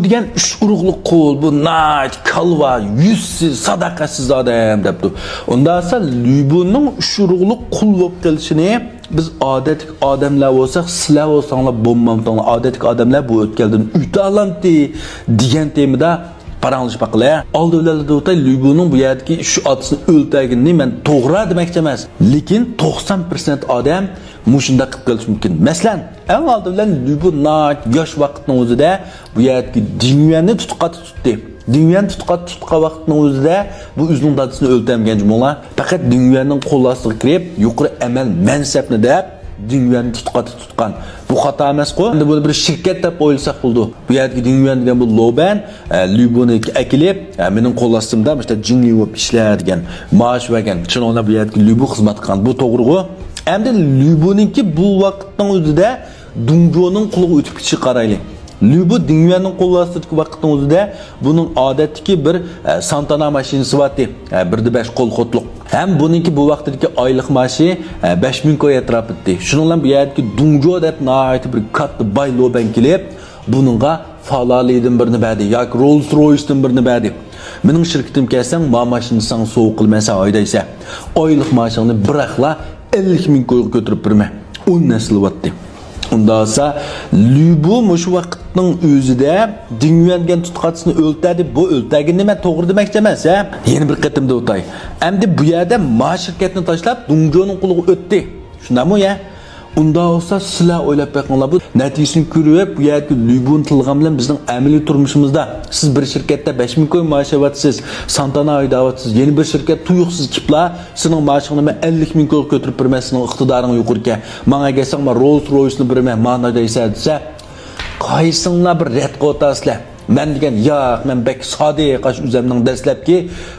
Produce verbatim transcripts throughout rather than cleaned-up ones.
دېگەن ئۈچ ئۇرۇقلۇق قۇل، بۇ ناھايىتى كالۋا، يۈزسىز، ساداقەتسىز ئادەم دەپتۇ. ئۇنداقسا لۈبۇنىڭ ئۈچ ئۇرۇقلۇق قۇل بولۇپ قېلىشىنى بىز ئادەتتىكى ئادەملەر بولساق، سىلەر بولساڭلار بولمامتىڭلار، ئادەتتىكى ئادەملەر بۇ ئۆتكەلدىن ئۆتەلامتى دېگەن تېمىدا پاراڭلىشىپ باقىلى. ئالدى بىلەن دېۋىتاي لۈبۇنىڭ بۇ يەردىكى ئۈچ ئاتىسىنى ئۆلتۈرگىنىنى مەن توغرا دېمەكچى ئەمەس. لېكىن توقسان پىرسەنت ئادەم مۇشۇنداق قىلىپ قېلىشى مۇمكىن. مەسىلەن، ئەڭ ئالدى بىلەن لۈبۇ ناھايىتى ياش ۋاقىتنىڭ ئۆزىدە بۇ يەردىكى دىڭيۈەننى تۇتقا تۇتتى. دىڭيۈەن تۇتقا تۇتقان ۋاقىتنىڭ ئۆزىدە بۇ ئۆزىنىڭ دادىسىنى ئۆلتۈرمىگەن جۇمۇڭلار. پەقەت دىڭيۈەننىڭ قول ئاستىغا كىرىپ، يۇقىرى ئەمەل مەنسەپنى دەپ، دىڭيۈەننى تۇتقا تۇتقان. بۇ خاتا ئەمەسقۇ؟ ئەمدى بۇنى بىر شىركەت دەپ ئويلىساق بولىدۇ. بۇ يەردىكى دىڭيۈەن دېگەن بۇ لوبەن، ئە، لۈبۇنى ئەكېلىپ، ئە، مېنىڭ قول ئاستىمدا مۇشۇنداق جىڭلى بولۇپ ئىشلە دېگەن، مائاش بەرگەن. شۇنىڭ بىلەن بۇ يەردىكى لۈبۇ خىزمەت قىلغان. بۇ توغرىغۇ؟ ئەمدى لۈبۇنىڭكى بۇ ۋاقىتنىڭ ئۆزىدە دۇڭجۇنىڭ قولىغا ئۆتۈپ كېتىشىگە قارايلى. لۈبۇ دىڭيۈەننىڭ قول ئاستىدىكى ۋاقىتنىڭ ئۆزىدە بۇنىڭ ئادەتتىكى بىر، ئە، سانتانا ماشىنىسى بارتى. ئە، بىردە بەش قول قوتلۇق. ھەم بۇنىڭكى بۇ ۋاقتىدىكى ئايلىق مائاشى، ئە، بەش مىڭ كوي ئەتراپىدىتى. شۇنىڭ بىلەن بۇ يەردىكى دۇڭجۇ دەپ ناھايىتى بىر كاتتا باي لوبەن كېلىپ، بۇنىڭغا فالالىدىن بىرنى بەردى ياكى رولس رويستىن بىرنى بەردى. مېنىڭ شىركىتىمگە كەلسەڭ، ما ماشىنىنى ساڭا سوۋغا قىلىمەن، سەن ھەيدەيسەن. ئايلىق مائاشىڭنى بىراقلا ئەللىك مىڭ كويغا كۆتۈرۈپ بېرىمەن. ئۇ نەرسىلىۋاتتى. ئۇنداقسا، لۈبۇ مۇشۇ ۋاقىتنىڭ ئۆزىدە دىڭيۈەن دېگەن تۇتقاچىسىنى ئۆلتۈردى. بۇ ئۆلتۈرگىنىنى مەن توغرا دېمەكچى ئەمەس، ھە؟ يەنە بىر قېتىم دېۋىتاي. ئەمدى بۇ يەردە ما شىركەتنى تاشلاپ، دۇڭجۇنىڭ قولىغا ئۆتتى. شۇنداقمۇ، يە؟ ئۇنداق بولسا، سىلەر ئويلاپ بېقىڭلار، بۇ نەتىجىسىنى كۆرۈپ، بۇ يەردىكى لۈبۇنى تىلغان بىلەن بىزنىڭ ئەمەلىي تۇرمۇشىمىزدا، سىز بىر شىركەتتە بەش مىڭ كوي مائاش ئېلىۋاتىسىز، سانتانا ھەيدەۋاتىسىز، يەنە بىر شىركەت تۇيۇقسىز كېلىپلا، سېنىڭ مائاشىڭنى مەن ئەللىك مىڭ كويغا كۆتۈرۈپ بېرىمەن، سېنىڭ ئىقتىدارىڭ يۇقىرىكەن. ماڭا كەلسەڭ، مەن رولس رويسنى بېرىمەن، مانا دەيسەن دېسە، قايسىڭلار بىر رەت قىلىۋاتاسىلەر. مەن دېگەن، ياق، مەن بەك سادىق، ئاشۇ ئۆزەمنىڭ دەسلەپكى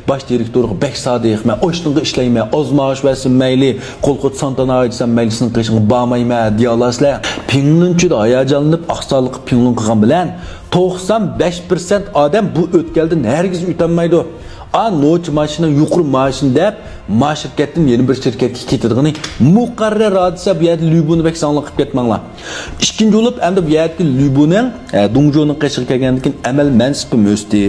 باش دىرېكتورىغا بەك سادىق، مەن ئاشۇنىڭغا ئىشلەيمەن، ئاز مائاش بەرسۇن مەيلى، قول قوت سانتانا دېسەم مەيلى، سېنىڭ قېشىڭغا بارمايمەن دېيەلەيسىلەر. پىڭلۇنچۈدە ھاياجانلىنىپ، ئاقساقلىققا پىڭلۇن قىلغان بىلەن، توقسان بەش پىرسەنت ئادەم بۇ ئۆتكەلدىن ھەرگىز ئۆتەلمەيدۇ. ئا، نوچى ماشىنا يۇقىرى مائاشنى دەپ، ما شىركەتتىن يەنە بىر شىركەتكە كېتىدىغىنى مۇقەررەر ھادىسە. بۇ يەردە لۈبۇنى بەك زاڭلىق قىلىپ كەتمەڭلار. ئىككىنچى بولۇپ، ئەمدى بۇ يەردىكى لۈبۇنىڭ، ئە، دۇڭجۇنىڭ قېشىغا كەلگەندىن كېيىن ئەمەل مەنسىپىمۇ ئۆستى،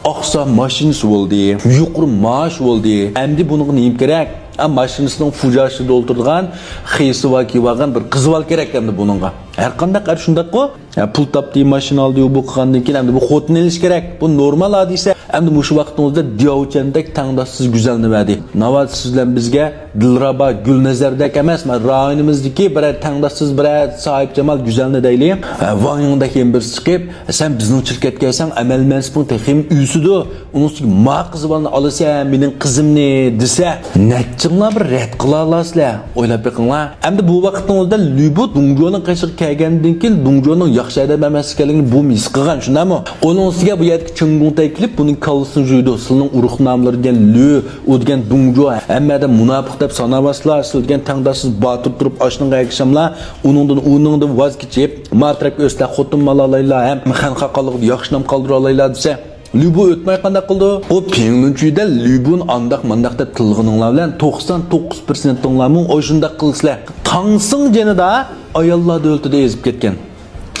ئاقسا ماشىنىسى بولدى، يۇقىرى مائاش بولدى. ئەمدى بۇنىڭغا نېمە كېرەك؟ ئا، ماشىنىسىنىڭ فۇجاشىدا ئولتۇرىدىغان، خېسىۋا كىيىۋالغان بىر قىز بالا كېرەك ئەمدى بۇنىڭغا. ھەر قانداق ئەر شۇنداققۇ؟ ھە، پۇل تاپتى، ماشىنا ئالدى، بۇ قىلغاندىن كېيىن ئەمدى بۇ خوتۇن ئېلىش كېرەك. بۇ نورمال ھادىسە. ئەمدى مۇشۇ ۋاقىتنىڭ ئۆزىدە دياۋچەندەك تەڭداشسىز گۈزەلنى بەردى. ناۋادا سىز بىلەن بىزگە دىلرەبا گۈلنەزەردەك ئەمەس، مانا رايونىمىزدىكى بىرەر تەڭداشسىز، بىرەر ساھىبجامال گۈزەلنى دەيلى. ھە، ۋاڭ يىڭدەك يەنە بىرسى چىقىپ، سەن بىزنىڭ شىركەتكە كەلسەڭ، ئەمەل مەنسىپىڭ تېخىمۇ ئۆسىدۇ. ئۇنىڭ ئۈستىگە ما قىز بالىنى ئالىسەن، مېنىڭ قىزىمنى دېسە، نەچچىڭلار بىر رەت قىلالارسىلەر؟ ئويلاپ بېقىڭلار. ئەمدى بۇ ۋاقىتنىڭ ئۆزىدە لۈبۇ دۇڭجۇنىڭ قېشىغا كەلگەندىن كېيىن، دۇڭجۇنىڭ ياخشى ئادەم ئەمەس ئىكەنلىكىنى بۇمۇ ھېس قىلغان، شۇنداقمۇ؟ ئۇنىڭ ئۈستىگە بۇ يەردىكى چېڭگۇڭتەي كېلىپ، بۇنىڭ كاللىسىنى جۇيىدۇ. سىلىنىڭ ئۇرۇق ناملىرى دېگەن لۈ، ئۇ دېگەن دۇڭجۇ، ھەممە ئادەم مۇناپىق دەپ ساناۋاتسىلار. سىز دېگەن تەڭداشسىز باتۇر تۇرۇپ، ئاشۇنىڭغا ئەگىشەملا، ئۇنىڭدىن، ئۇنىڭدىن ۋاز كېچىپ، ما تەرەپكە ئۆتسىلەر، خوتۇن بالا ئالايلا، ھەم خەنخا قالىغۇدا ياخشى نام قالدۇرالايلا دېسە، لۈبۇ ئۆتمەي قانداق قىلىدۇ؟ ئۇ پىڭلۇنچۈيدە لۈبۇنى ئانداق مانداق دەپ تىللىغىنىڭلار بىلەن توقسان توققۇز پىرسەنتىڭلارمۇ ئاشۇنداق قىلىسىلەر. تاڭسىڭ جېنىدا ئاياللار دۆلىتىدە ئېزىپ كەتكەن.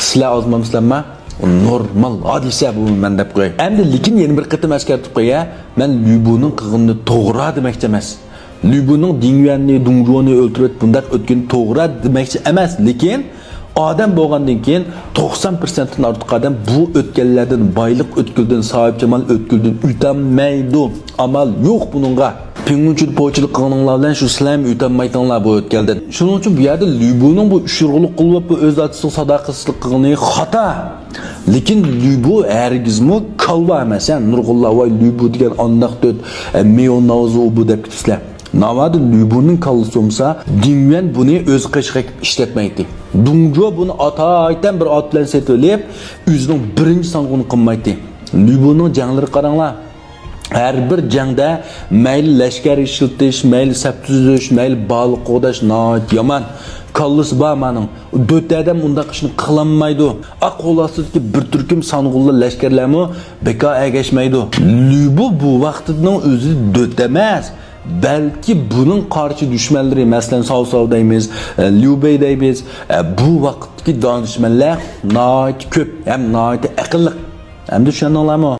سىلەر ئازمامسىلەرما؟ ئۇ نورمال ھادىسە بۇ، مەن دەپ قوياي. ئەمدى لېكىن يەنە بىر قېتىم ئەسكەرتىپ قوياي، مەن لۈبۇنىڭ قىلغىنىنى توغرا دېمەكچى ئەمەس. لۈبۇنىڭ دىڭيۈەننى، دۇڭجۇنى ئۆلتۈرۈپ بۇنداق ئۆتكىنى توغرا دېمەكچى ئەمەس، لېكىن ئادەم بولغاندىن كېيىن توقسان پىرسەنتتىن ئارتۇق ئادەم بۇ ئۆتكەللەردىن، بايلىق ئۆتكىلىدىن، ساھىبجامال ئۆتكىلىدىن ئۆتەلمەيدۇ. ئامال يوق بۇنىڭغا. پىڭلۇنچۈدە پوچىلىق قىلغىنىڭلار بىلەن شۇ سىلەرمۇ ئۆتەلمەيتىڭلار بۇ ئۆتكەلدىن. شۇنىڭ ئۈچۈن بۇ يەردە لۈبۇنىڭ بۇ ئۈچ ئۇرۇقلۇق قۇل بولۇپ بۇ ئۆز ئاتىسىغا ساداقەتسىزلىك قىلغىنى خاتا. لېكىن لۈبۇ ھەرگىزمۇ كالۋا ئەمەس، ھە، نۇرغۇنلار ۋاي لۈبۇ دېگەن ئانداق تۆت، ئە، مېيو ناۋزۇ بۇ دەپ كېتىسىلەر. ناۋادا لۈبۇنىڭ كاللىسى بولمىسا، دىڭيۈەن بۇنى ئۆز قېشىغا ئېكىپ ئىشلەتمەيتتى. دۇڭجۇ بۇنى ئاتايتەن بىر ئات بىلەن سېتىۋېلىپ، ئۆزىنىڭ بىرىنچى سانغۇنى قىلمايتتى. لۈبۇنىڭ جەڭلىرى قاراڭلار. ھەر بىر جەڭدە مەيلى لەشكەر ئىشلىتىش، مەيلى سەپ تۈزۈش، مەيلى بالىق قوغداش ناھايىتى يامان. كاللىسى بار مانىڭ. دۆت ئادەم ئۇنداق ئىشنى قىلالمايدۇ. ئا، قول ئاستىدىكى بىر تۈركۈم سانغۇنلا لەشكەرلەرمۇ بىكار ئەگەشمەيدۇ. لۈبۇ بۇ ۋاقتىنىڭ ئۆزى دۆت ئەمەس، بەلكى بۇنىڭ قارشى دۈشمەنلىرى، مەسىلەن، ساۋ ساۋ دەيمىز، ئە، ليۇبەي دەيمىز، ئە، بۇ ۋاقىتتىكى دانىشمەنلەر ناھايىتى كۆپ ھەم ناھايىتى ئەقىللىق. ئەمدى چۈشەندىڭلارمۇ؟